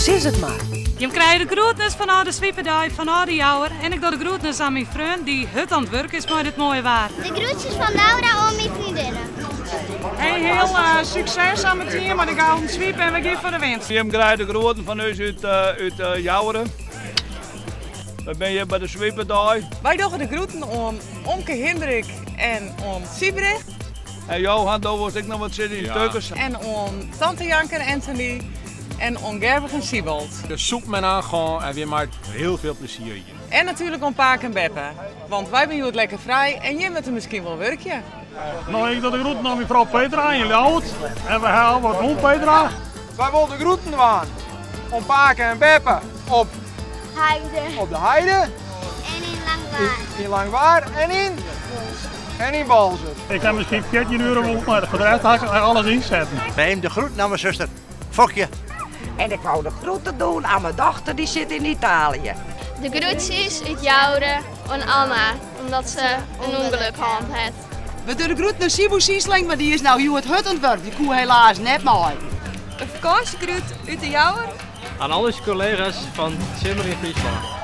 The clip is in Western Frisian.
Sis it mar. Jim krije de groetnis fanôf de swipedei fanôf de Jouwer en ik doch de groetnis oan myn freon dy't hurd oan it wurk is mei dit moaie waar. De groetjes fan Laura oan myn freondinnen. Hey, heel sukses oan it team mei de Gouden Swipe en we gean foar de winst. Jim krije de groeten fan ús út út Joure. We binne hjir by de swipedei. Wy dogge de groeten oan omke Hindrik en oan Siebrich. En Johan, do wolst ek noch wat sizze yn Tukkers. En oan tante Janke en Anthony en oan Gerwig en Siebold. De soep men aangaan en weer maakt heel veel plezier hier. En natuerlik oan pake en beppe, want wy binne hjoed lekker frij en jim moatte miskien wol wurkje. No, ik doch de groeten oan myn frou Petra yn Ljouwert. En we ha al wat rûn, Petra. Wy wolle de groeten dwaan oan pake en beppe op Heide. Op de heide. En yn Langwaar. Yn Langwaar en yn? En yn Boalsert. Ik ha miskien 14 euro wol, mar foar de rest ha ik alles ynsetten. Neem de groeten aan mijn zuster Fokje. En ik wou de groeten doen aan mijn dochter die zit in Italië. De groetsjes út Joure oan Anna, omdat se in ûngelok hân hat. We dogge de groeten oan Siebo Siesling, mar dy is no hjoed hurd oan it wurk. Dy koe helaas net mei. In fakânsjegroet út de Jouwer. Aan al ús kollega's fan Simmer yn Fryslân.